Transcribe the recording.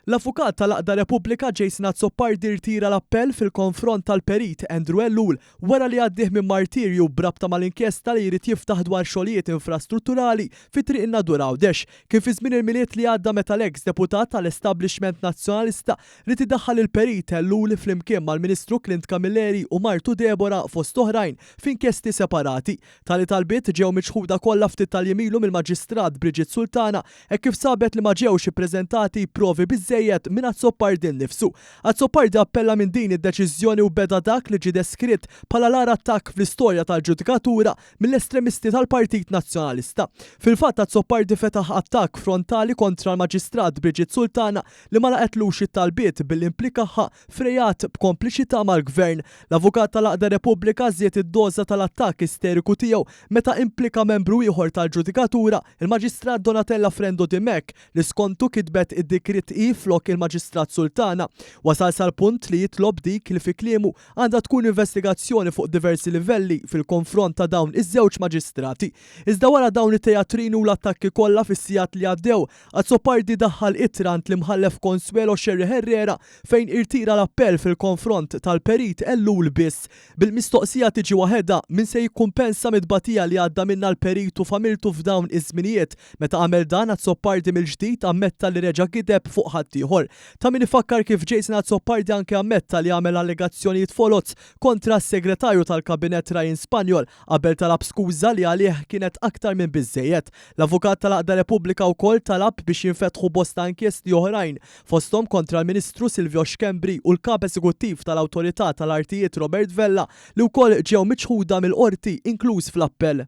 L-avukat tal-għaqda Repubblika Jason Azzopardi rtira l-appell fil-konfront tal-Perit Andrew Ellul wara li għaddieh minn martirju b'rabta mal-inkjesta li jrid jiftaħ dwar xogħlijiet infrastrutturali fi Triq in-Nadur Għawdex. Kien fi żmien il-Milied li għadda meta l-eks deputat tal-establishment Nazzjonalista ried idaħħal lill-Perit Ellul flimkien mal-Ministru Clint Camilleri u martu Deborah fost oħrajn f'inkjesti separati. Tali talbiet ġew miċħuda kollha ftit tal-jiem ilu mill-Maġistrat Bridget Sultana hekk kif sabet li ma ġewx ippreżentati provi biżżejjed minn Azzopardi nnifsu. Azzopardi appella minn din id-deċiżjoni u beda dak li ġie deskritt bħala l-agħar attakk fl-istorja tal-ġudikatura mill-estremisti tal-Partit Nazzjonalista. Fil-fatt Azzopardi fetaħ attakk frontali kontra l-Maġistrat Bridget Sultana li ma laqgħetlux it-talbiet billi implikaha f'reat b'kompliċità mal-Gvern. L-avukat tal-għaqda Repubblika żied id-doża tal-attakk isteriku tiegħu meta implika membru ieħor tal-ġudikatura, il-Maġistrat Donatella Frendo Dimech, li skontu kitbet id-digriet hi flok il-Maġistrat Sultana. Wasal sal-punt li jitlob dik li fi kliemu għandha tkun investigazzjoni fuq diversi livelli fil-konfront ta' dawn iż-żewġ maġistrati. Iżda wara dawn it-teatrini u l-attakki kollha fis-sigħat li għaddew, Azzopardi daħħal ittra għand l-Imħallef Consuelo Scerri Herrera fejn irtira l-appell fil-konfront tal-Perit Ellul biss. Bil-mistoqsija tiġi waħedha, min se jikkumpensa mit-tbatija li għadda minnha l-Perit u familtu f'dawn iż-żminijiet? Meta għamel dan, Azzopardi mill-ġdid ammetta li reġa' gideb fuq ħaddieħor. Ta' min ifakkar kif Jason Azzopardi anke ammetta li għamel allegazzjonijiet foloz kontra s-Segretarju tal-Kabinett Ryan Spagnol qabel talab skuża li għalih kienet aktar minn biżżejjed. L-avukat tal-għaqda Repubblika wkoll talab biex jinfetħu bosta inkjesti oħrajn, fosthom kontra l-Ministru Silvio Schembri u l-Kap Eżekuttiv tal-Awtorità tal-Artijiet Robert Vella li wkoll ġew miċħuda mill-Qorti inkluż fl-appell.